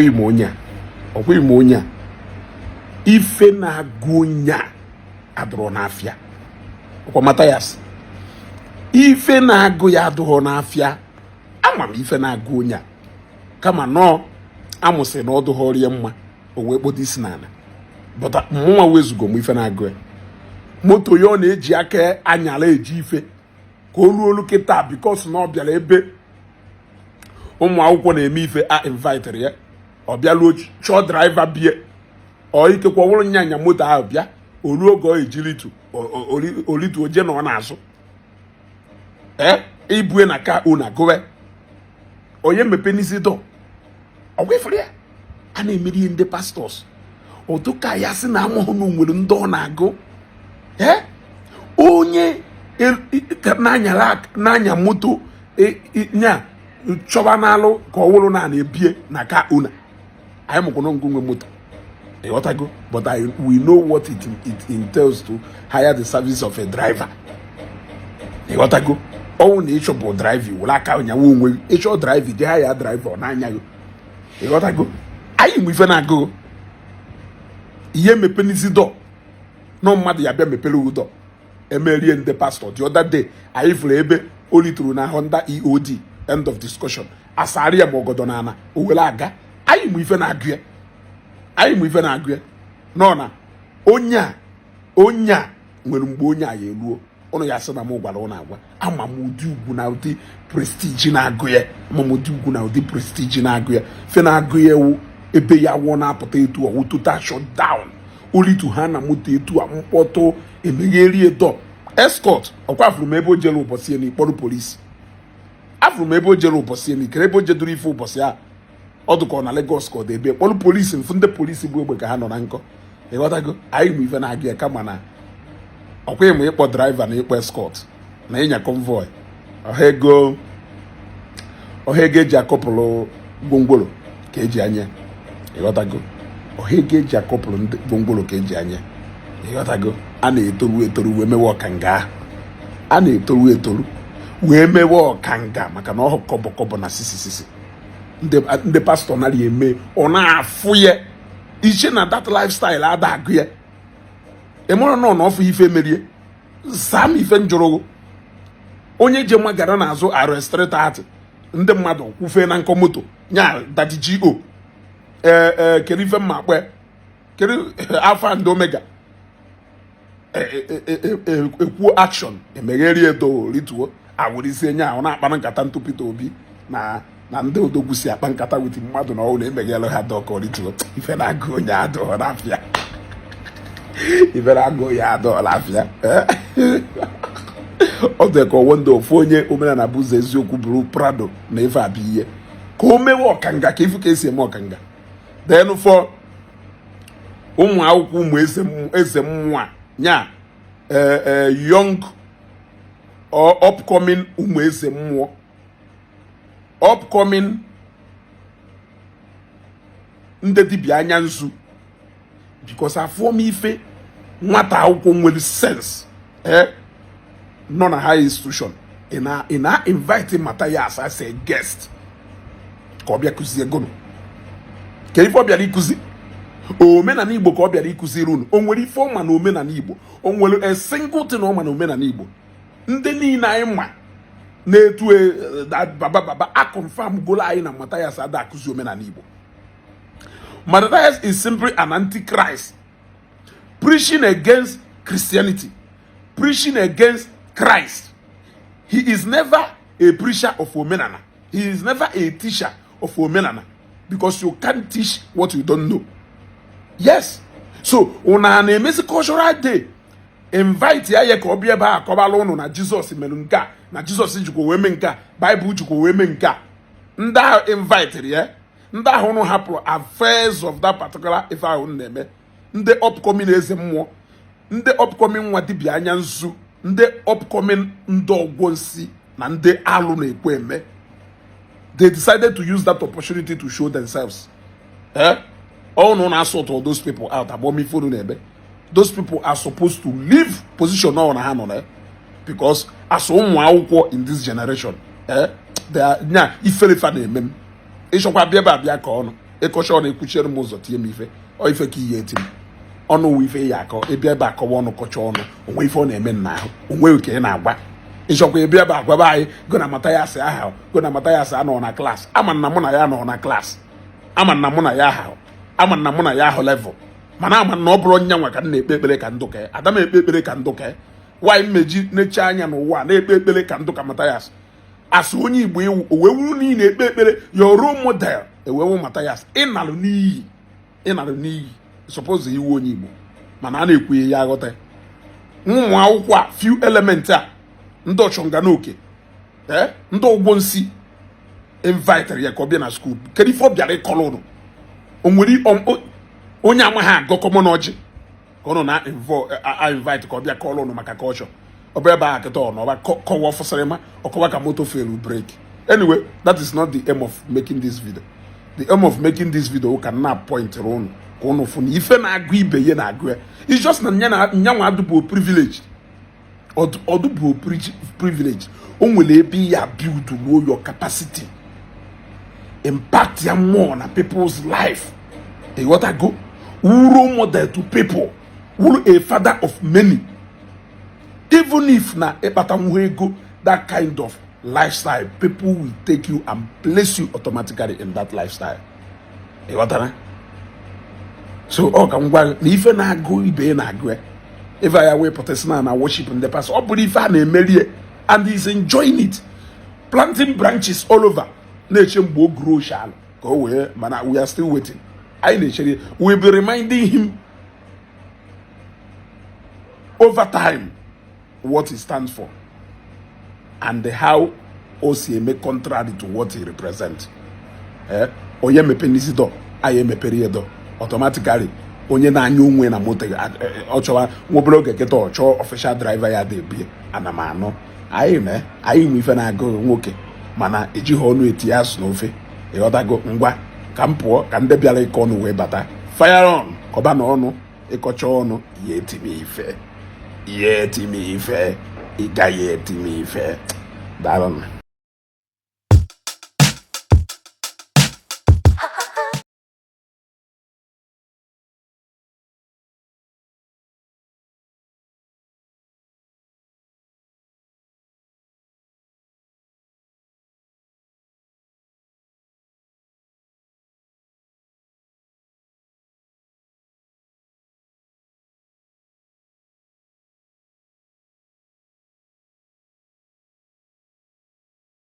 Ọkwa ime onye a, ọkwa ime onye a, ife na-agụ onye a adụrọ n'afịa. Ọkwa Mathias, ife na-agụ ya adụghọ n'afịa. Ama m ife na-agụ onye a, kama nọọ amụsị na ọ dụghọ rie mma, o wee kpodo isi n'ala. But mụnwa wezugo m ife na-agụ ya. Moto ya ọ na-eji aka anyala eji ife ka o ruo olu kịta, because na ọ bịara ebe ụmụ akwụkwọ na-eme ife a invitere ya, ọ bịaluo chọọ driver bie ọ ikekwe ọ bụrụ nyanya moto ahụ bịa o ruo oge ọ ejiritu olitu oje na ọ na-azụ ee ibue na ka na gowe onye mepe n'isi dọ ọgwa ifere ya a na-emeri ihe. Ndị pastors ụtụka ya sị na amụhụ na nwere ndị ọ na-agụ ee onye na-anya moto nya chọba n'alụ ka ọ wụrụ na na-ebie na ka una anyị mụkwana ngụ nwe moto, ịghọtago? But we know what it entails to hire the service of a driver, ịghọtago? Ọnwụ na ịchọ bụ drive were aka nyawa onwe gị, ịchọ drive je hire driver ọ na-anya gị, ịghọtago? Anyị nwe ife na-agụgụ ihe mepe n'isi dọ nọ mmadụ ya bịa mepere ụdọ emerie. Ndị pastọ, the other day anyị fụrụ ebe o lituru na Honda EOD, end of discussion. Asarị ya ma ọgọdọ n'ala o were aga. Anyị mụ ife na-agụ ya, anyị mụ ife na-agụ ya nọ na onye a. Onye a nwere mgbe onye a ya eruo ụnụ ya sị na m gwara ụnụ agwa. Ama m ụdị ugwu na ụdị prestige na-agụ ya. Ama m ụdị ugwu na ụdị prestige na-agụ ya. Fe na-agụ ya ewu ebe ya wụọ na-apụta etu ọwụ total shutdown olitu ha na moto etu a mkpọtụ emegherie dọ escort. Ọkwa afụrụ m ebe o jere ụbọchị ya na ikpọrọ polisi. Afụrụ m ebe o jere ụbọchị ya na ikere ebe o jedoro ife ụbọchị a ọ dụka na Lagos ka ọ dị ebe kpọrọ polisi mfu ndị polisi bụ egbe ka ha nọ na nkọ, ịghọtago? Anyị mụ ife na-agụ ya, kama na ọkwa ịmụ ịkpọ driver na ịkpọ escort na ịnya convoy ọha ego, ọha ego eji akọpụrụ gwongworo ka eji anya, ịghọtago? Ọha ego eji akọpụrụ ndị gwongworo ka eji anya, ịghọtago? A na-etoru etoru wee mewe ọkanga ahụ, a na-etoru etoru wee mewe ọkanga, maka na ọ kọbọ kọbọ na sisi sisi. Ndị pastọ nara eme ọ na-afụ ya iche na that lifestyle ada agụ ya. Ị mụrụ na ọ na ọfụ ife merie zaa m ife njụrụgụ onye je magara n'azụ RS330 ndị mmadụ kwufee na nkọ moto nya Daddy Go ee ee kedu ife mma akpọ ya? Kedu Alpha and Omega ekwuo action emegherie edo rituo awụrizie nya ahụ na-akpa nkata ntụ Peter Obi na ndị odogwu si akpa nkata with mmadụ na ọwụ na-emeghere ha dọkọ rituo. Ife na-agụ onye adụọ n'afịa, ife na-agụ onye adụọ n'afịa. Ọ dị ka ọwọ ndị ofu onye omenala bụ ụzọ eziokwu bụrụ Prado na ife abịa ihe ka o mewe ọkanga ka ifu ka esi eme ọkanga. Then for ụmụ akwụkwọ, ụmụ eze mmụọ a nya young or upcoming ụmụ eze mmụọ, upcoming ndị dibịa anya nzu, because afụọ m ife nwata akwụkwọ nwere sense nọ na high institution ị na invite Matthias as a guest ka ọ bịa kụzie gụnụ ka ife ọ bịara ịkụzi omenala Igbo, ka ọ bịara ịkụziri unu. O nwere ife ọma na omenala Igbo? O nwere a single thing ọma na omenala Igbo? Ndị niile anyị ma na-etu baba baba a confirm golo anyị na Matthias ada akụzi omenala Igbo. Matthias is simply an antichrist preaching against Christianity, preaching against Christ. He is never a preacher of omenala. He is never a teacher of omenala, because you can't teach what you don't know. Yes, so una na-emezi cultural day, invite ya ya ka ọ bịa ebe a akọbala ụnụ na Jizọs mere nke a, na Jizọs jikwa wee mee nke a, Baịbụl jikwa wee mee nke a. Ndị ahụ invite ya, ndị ahụ ụnụ hapụrụ affairs of that particular ife ahụ na-eme, ndị upcoming eze mmụọ, ndị upcoming nwa dibịa anya nzu, ndị upcoming ndị ọgwọ nsi na ndị alụ na-ekwe eme, they decided to use that opportunity to show themselves. All known as sort all those people out agbomifonu na-eme. Those people are supposed to leave position now na ha nọ na, because as ụmụ akwụkwọ in this generation, they are nya ifelefa na-eme m ịchọkwa bịa ebe a bịa ka ọnụ. Ịkọcha ọnụ, ekwuchiere m ụzọ, tie m ife. Ọ ife ka ihe eti m ọnụ wụ ife ya akọ. Ịbịa ebe akọwa ọnụ, kọcha ọnụ, onwe ife ọ na-eme n'ahụ onwe ka ị na-agwa. Ịchọkwa ịbịa ebe agwaba anyị go na Mathias aha, go na Mathias anọ na class. Ama na mụ na ya nọ na class, ama na mụ na ya ahụ, ama na mụ na ya ahụ level, mana ama na ọ bụrụ nyanwa ka m na-ekpe ekpere ka ndụ ka ada m ekpe ekpere ka ndụ ka nwaanyị mmeji neche anya n'ụwa na-ekpe ekpere ka ndụ ka Mathias. Asị onye Igbo iwu o wee wuru n'iyi na-ekpe ekpere your role model ewewu Mathias, ịnalụ n'iyi, ịnalụ n'iyi. Suppose iwu onye Igbo, mana a na-ekwu ya aghọta. Ụmụ akwụkwọ a, few element a, ndị ọchọnga n'oke, ndị ụgwọ nsi invite ya ka ọ bịa na school. Kedu ife ọ bịara ịkọrọ ụnụ? O nwere onye amaghị agụ common ọjị ka ọ nọ na invite ka ọ bịa kọrọ ụnụ maka culture? Ọ bụ ebe a kịta ọ nọba kọwa ọfụsịrị ma ọkọwa ka moto fail brake. Anyway, that is not the aim of making this video. The aim of making this video ka na point ụnụ ka ụnụ fụ na ife na-agụ ibe ya na-agụ ya. It's just na nyanwa adụbụ privilege, ọdụbụ privilege. O nwere ebe ya build ruo your capacity, impact ya more na people's life. Ịghọtago? Role model to people, wuru a father of many. Even if na ịkpata nwa ego, that kind of lifestyle, people will take you and place you automatically in that lifestyle. Ịghọtara? So ọ ka m gwa gị na ife na-agụ ibe ya na-agụ ya. Ife ya wee pụta na worship ndị pastor, ọ bụrụ ife a na-emerie and is enjoying it, planting branches all over, na-eche mgbe o grow shallow ka o wee. Mana we are still waiting. Anyị na-echere. We be reminding him over time what he stands for and how o si eme contrary to what he represent. Onye mepe n'isi dọ, anyị emepere ya dọ automatically. Onye na-anya onwe na moto, ọ chọwa nwa obere oge kịta, ọ chọọ official driver ya dị ebie. Ana m anụ anyị mee anyị nwe ife na-agụ nwoke, mana ejighị ọnụ eti azụ n'ofe. Ịghọtago? Ngwa, ka m pụọ ka ndị bịara ịkọ ọnụ wee bata. Fire on, kọba na ọnụ. Ịkọcha ọnụ ya, etime ife ya, etime ife. Ị gaghị etime ife. Daalụ.